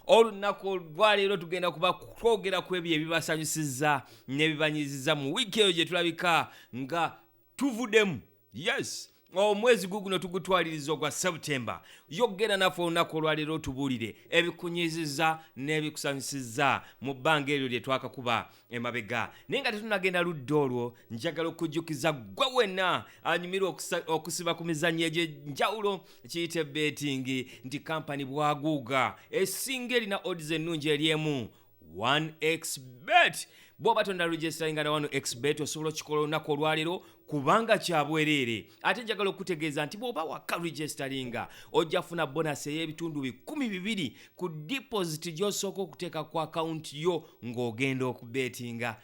Olunaku olwaleero tugenda kuba twogera ku ebyo ebibasanyusizza n'ebibanyiizizza mu wiiki eyo gye tulabika nga tuvuddemu. Yes, omwezi guguno tugutwaliriza ogwa September. Yogera naffe olunaku olwaleero otubuulire ebikunyiizizza n'ebikusanyusizza mu bbanga eryo lye twakakuba emabega. Naye nga tetunagenda ludda olwo, njagala okujjukiza ggwe wenna anyumirwa okusiba ku mizannyo egy'enjawulo kiyite betting nti kampani bwaguuga esinga erina odds ennungi eri emu 1xbet. Bw'oba tonda registeringa na 1xbet, osobola okikola olunaku olwaleero kubanga kya bwereere. Ate njagala okutegeeza nti bw'oba waka registeringa, ojja funa bonus ey'ebitundu 20 ku deposit gy'osooka okuteeka ku akawunti yo ng'ogenda okubetinga.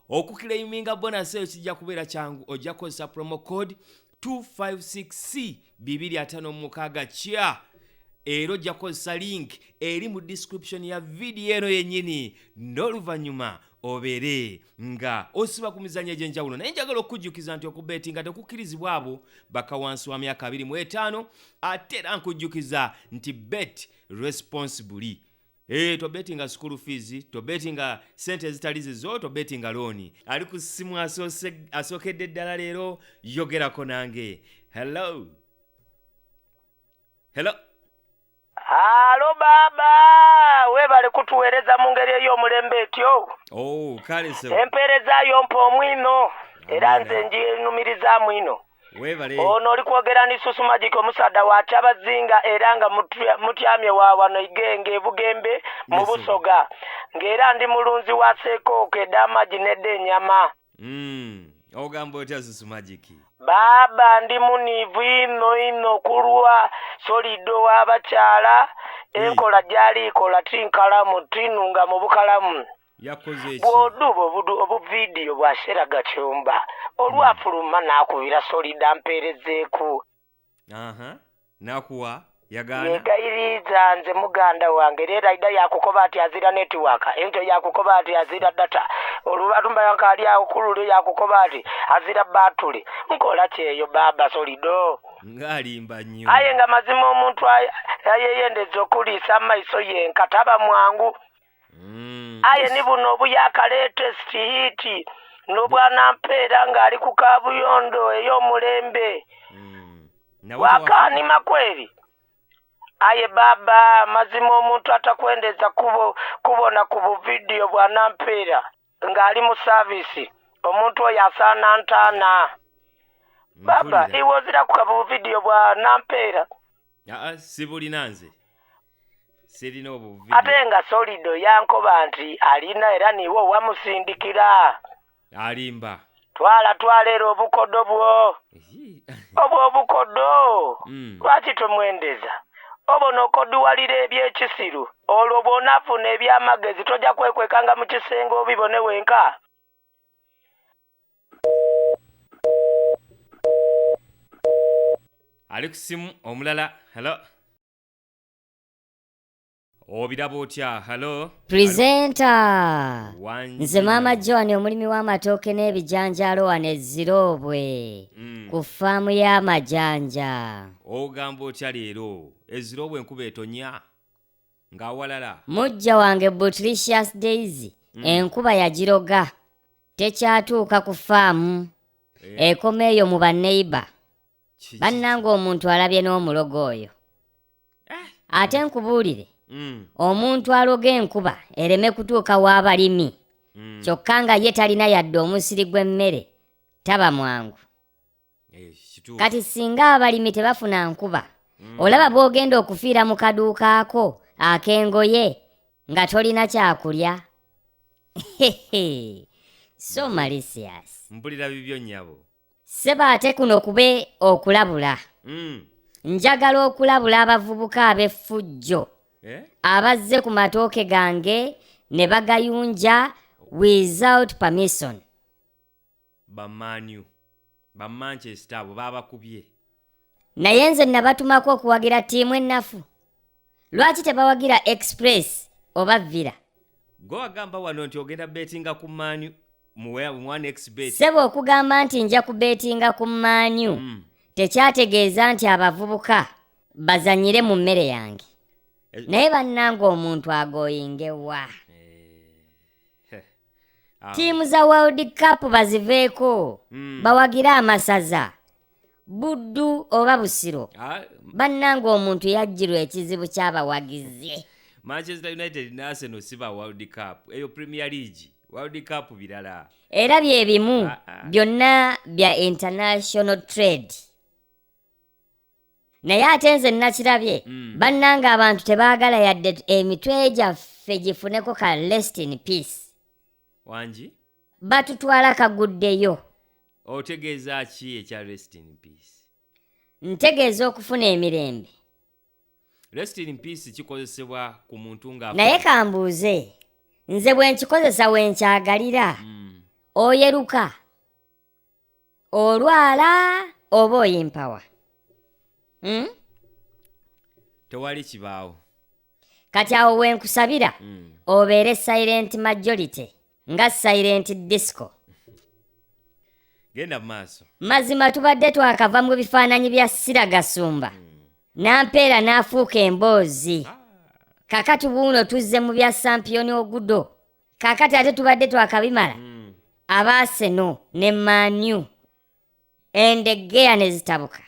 Okuclaiminga bonus eyo kijja kubeera kyangu, ojja kukozesa promo code 256C 256 kya, era ojja kukozesa link eri mu description ya vidiyo eno yennyini, n'oluvannyuma obeere nga osiba ku mizannyo egy'enjawulo. Naye njagala okukujjukiza nti okubetinga tekukkirizibwa abo baka wansi wa myaka 25. Ate era nkujjukiza nti bet responsibly. Tobetinga school fees, tobetinga sente ezitali zizo, tobetinga loan. Ali ku ssimu asookedde ddala leero, yogerako nange. Hello, hello. Alo baaba, weebale kutuweereza mu ngeri ey'omulembe etyo. Oh, kale sebo. Empeereza mpa omwino era Amiina. Nze njinumirizaamu ino. Weebale. Ono oli kwogera ni Susu Magic, omusaadda wa Kyabazinga, era nga mutyamye wa wano Igenge ebugembe mu Yes, sir. Busoga, ng'era ndi mulunzi wa seekooko ed'amagi n'ed'ennyama. Ogamba otya, Susu Magic? Baaba, ndi muniivu ino ino kulwa Solido w'abakyala. Enkola gy'aliikola tinkalamu, tinunga mu bukalamu. Yakoze eki? Bw'oduba obuvidiyo bwa Shera Gacumba olwafuluma, n'akubira Solido ampeerezeeku. Aha, nakuwa yagaana. Yegayiriza nze muganda wange. Leero aida yakukoba ati azira network, enkyo yakukoba ati azira data, olubalumba yankaali awo kulule yakukoba ati azira batule. Nkola kyeyo baaba Solido. Ng'alimba nnyo. Aye nga mazima omuntu ayeyendeza okuliisa amaiso yenka taba mwangu. Aye ni buno obuyaka latest hit n'obwanampeera ng'ali ku kabuyondo ey'omulembe. Nawe tewafa- Wakanima kweri. Aye baba, mazima omuntu atakwendeza kubona ku buvidiyo bwa nampeera ng'ali mu service, omuntu oyo asaana ntaana baba. Mpulira. Iwe ozira ku buvidiyo bwa nampeera? Aa, sibulina, nze sirina obwo buvidiyo. Ate nga Solido yankoba nti alina, era niwe wamusindikira. Alimba. Twala twala era obukodo bwo. Ehi. Obwo obukodo, lwaki tomwendeza obona okoduwalira ebyekisiru? Olwo bw'onaafuna ebyamagezi tojja kwekwekanga mu kisenge obibone wenka. Ali ku simu omulala. Hello, obiraba otya? Hello. Presenter. Wangi. Nze Maama Joan, omulimi w'amatooke n'ebijanjaalo wano eziroobwe ku faamu y'amajanja. Ogamba otya leero eziroobwe? Enkuba etonya ng'awalala. Mujja wange Butricious Daisy, enkuba yagiroga, tekyatuuka ku faamu. Ekoma eyo mu banneiba. Bannange, omuntu alabye n'omulogo oyo. Ate nkubuulire, omuntu aloga enkuba ereme kutuuka w'abalimi, kyokka nga ye talina yadde omusiri gw'emmere, taba mwangu. Eh, kituufu. Kati singa abalimi tebafuna nkuba, olaba bw'ogenda okufiira mu kaduuka ako ak'engoye nga tolina kyakulya. So malicious. Mpulira bibyo, nnyabo. Ssebo, ate kuno kube okulabula. Njagala okulabula abavubuka ab'effujjo Eh? abazze ku matooke gange ne bagayunja without permission. Ba Man U, ba Manchester abo babakubye. Naye nze nabatumako okuwagira ttiimu ennafu? Lwaki tebawagira Express oba Villa? Gwe wagamba wano nti ogenda betinga ku Man U mu 1xBet. Ssebo, okugamba nti nja kubeetinga ku Man U tekyategeeza nti abavubuka bazanyire mu mmere yange. Naye bannange omuntu agoyinge wa? Ttiimu za World Cup baziveeko, bawagire amasaza, Buddu oba Busiro. Bannange omuntu yajjirwa ekizibu ky'abawagizi. Manchester United ne Arsenal si ba World Cup, eyo Premier League. World Cup birala. Era bye bimu byonna bya international trade. Naye ate nze nakirabye, bannange abantu tebaagala yadde emitwe gyaffe gifuneko ka rest in peace. Wangi? Batutwala kaguddeyo. Otegeeza ki ekya rest in peace? Ntegeeza okufuna emirembe. Rest in peace kikozesebwa ku muntu nga Naye kambuuze, nze bwe nkikozesa we nkyagalira, oyeruka, olwala oba oyimpawa? Tewali kibaawo. Kati awo we nkusabira obeere silent majority nga silent disco. Genda mu maaso. Mazima tubadde twakava mu bifaananyi bya Siragasumba. Nampeera n'afuuka emboozi. Kakati buuno tuzze mu bya Sampioni Ogudo. Kakati ate tubadde twakabimala. Aba Arsenal ne Man U. Endegeya ne zitabuka.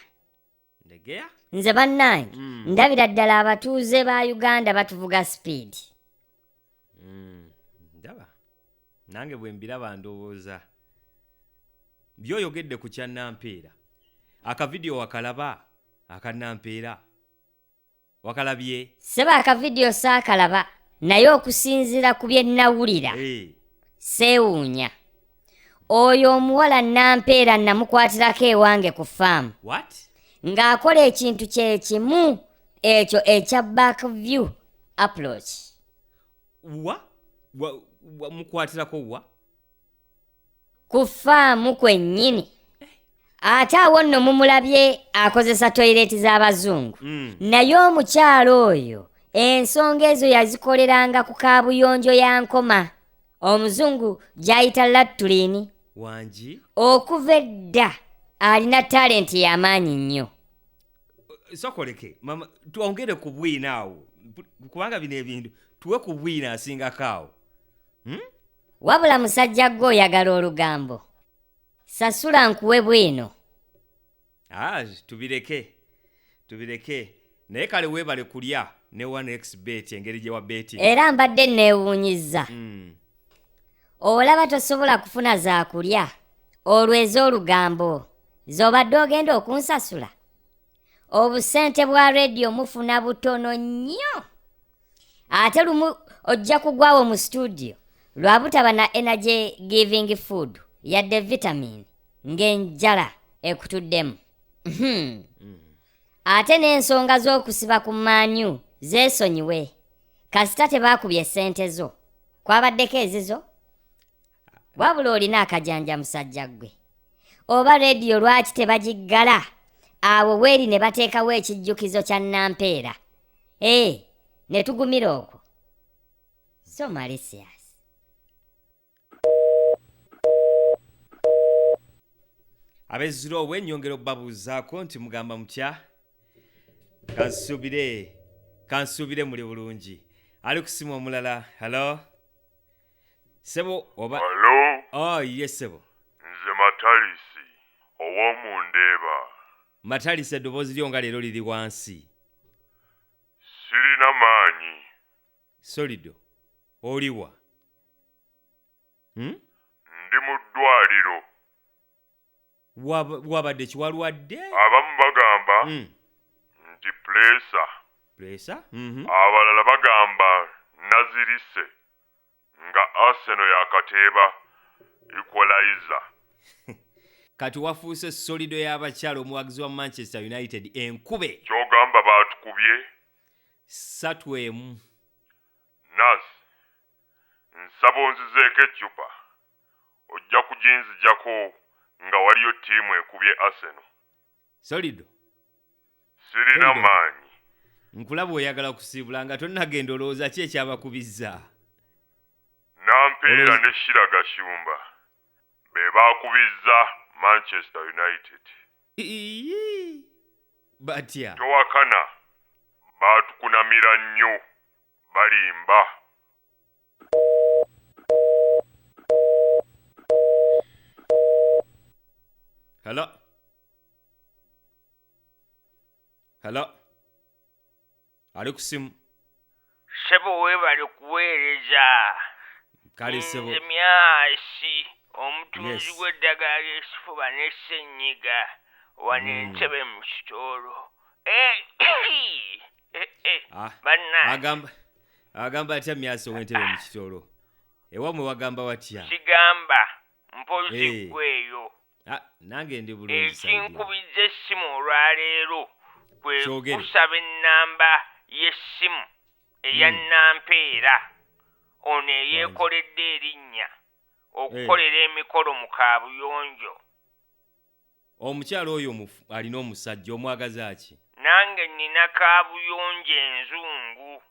Ndegeya? Nze bannange ndabira ddala abatuuze ba Uganda batuvuga speed. Ndaba. Nange bwe mbiraba ndowooza. By'oyogedde ku kya Nampeera. Akavidiyo wakalaba aka Nampeera? Wakalabye? Ssebo akavidiyo saakalaba, naye okusinziira ku bye nnawulira, seewuunya. Oyo omuwala Nampeera namukwatirako ewange ku faamu. What? Ng'akola ekintu kye kimu ekyo ekya back view approach. Wa? Wa mukwatirako wa? Ku faamu kwennyini. Ate awo nno mumulabye akozesa toyireeti z'abazungu. Naye omukyala oyo ensonga ezo yazikoleranga ku kaabuyonjo ya Nkoma, omuzungu gy'ayita latulini. Wangi? Okuva edda alina talenti y'amaanyi nnyo. Sokoleke, mama, twongere ku bwino awo, kubanga bino ebintu tuwe ku bwino asingako awo. Wabula musajja gwe oyagala olugambo. Sasula nkuwe bwino. Tubireke. Tubireke. Naye kale weebale kulya ne 1xBet engeri gye wa betting. Era mbadde neewuunyizza. Olaba tosobola kufuna za kulya olwo ez'olugambo z'obadde ogenda okunsasula. Obusente bwa rediyo mufuna butono nnyo. Ate lumu ojja kugwawo mu studio lwa butaba na energy giving food yadde vitamin ng'enjala ekutuddemu. Ate n'ensonga z'okusiba ku Man U zeesonyiwe. Kasita tebaakubye ssente zo. Kwabaddeko ezizo? Wabula olina akajanja musajja ggwe. Oba rediyo lwaki tebagiggala? Awo weeri ne bateekawo ekijjukizo kya Nampeera. Ne tugumira okwo. So malicious. Ab'ezziro obwe nnyongera okubabuuzaako nti mugamba mutya? Kansuubire muli bulungi. Ali ku ssimu omulala. Hello? Ssebo oba Hello? Oh, yes ssebo. Nze Matalisi ow'omundeeba. Matalisi eddoboozi lyo nga leero liri wansi. Sirina maanyi. Solido, oliwa? Ndi mu ddwaliro. Wabadde ki walwadde? Abamu bagamba nti puleesa. Puleesa? Abalala bagamba nazirise nga Arsenal yakateeba equalizer. Kati wafuuse solido y'abakyala omuwagizi wa Manchester United enkube. Ky'ogamba baatukubye? 3-1. Nurse, nsaba onzizeeko eccupa. Ojja kuginzijjako nga waliyo ttiimu ekubye Arsenal. Solido. Sirina maanyi. Nkulaba oyagala kusiibula nga tonnagenda olowooza ki ekyabakubizza? Nampeera ne Shira Gashumba be baakubizza Manchester United. Batya? Towakana. Baatukunamira nnyo. Balimba. Hello, hello, ali ku simu. Ssebo, weebale kuweereza. Kale ssebo. Nze Myasi, omutunzi Yes. w'eddagala ly'ekifuba ne ssenyiga wano Entebe mu kitoolo. Eh, eh, eh, Ah, bannange. Agamba atya Myasi ow'Entebe mu kitoolo? Ewammwe wagamba watya? Kigamba mpozi Eh. ggwe eyo. Ah, nange ndi bulungi Saidi. Ekinkubizza essimu olwaleero kwe Kyogere. kusaba ennamba y'essimu eya Nampeera ono eyeekoledde erinnya okukolera emikolo mu kaabuyonjo. Omukyalo oyo alina omusajja, omwagaza ki? Nange nnina kaabuyonjo enzungu,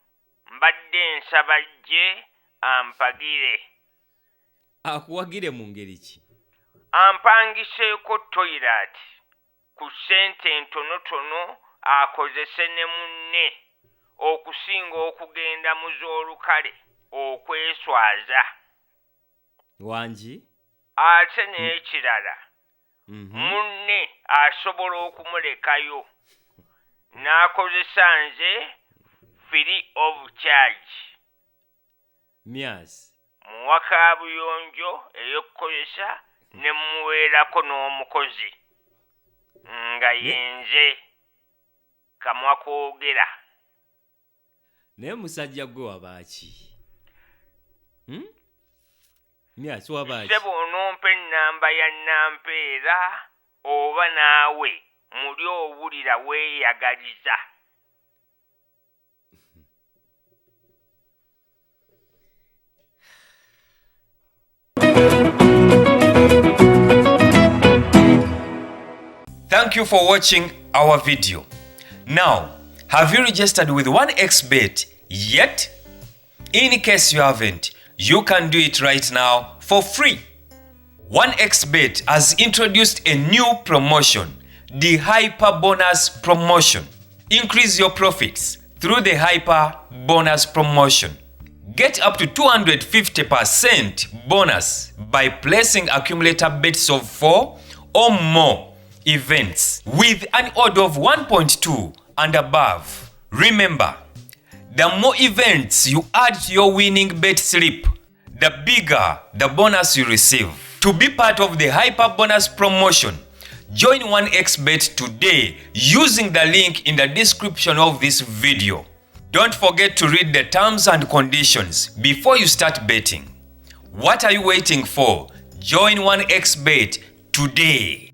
mbadde nsaba jje ampagire. Akuwagire mu ngeri ki? Ampangiseeko toyilaati ku ssente entonotono akozese ne munne okusinga okugenda mu z'olukale okweswaza. Wangi. Ate n'ekirala, munne asobola okumulekayo n'akozesa nze free of charge. Myasi. Muwa kaabuyonjo ey'okukozesa ne muweerako n'omukozi nga yenze kamwa koogera. Naye musajja gwe wabaaki? Myasi, wabaaki? Ssebo, onompa ennamba ya Nampeera oba naawe muli owulira weeyagaliza? Thank you for watching our video. Now, have you registered with 1xBet yet? In case you haven't, you can do it right now for free. 1xBet has introduced a new promotion, the Hyper Bonus Promotion. Increase your profits through the Hyper Bonus Promotion. Get up to 250% bonus by placing accumulator bets of 4 or more events with an odd of 1.2 and above. Remember, the more events you add to your winning bet slip, the bigger the bonus you receive. To be part of the Hyper Bonus Promotion, join 1xBet today using the link in the description of this video. Don't forget to read the terms and conditions before you start betting. What are you waiting for? Join 1xBet today.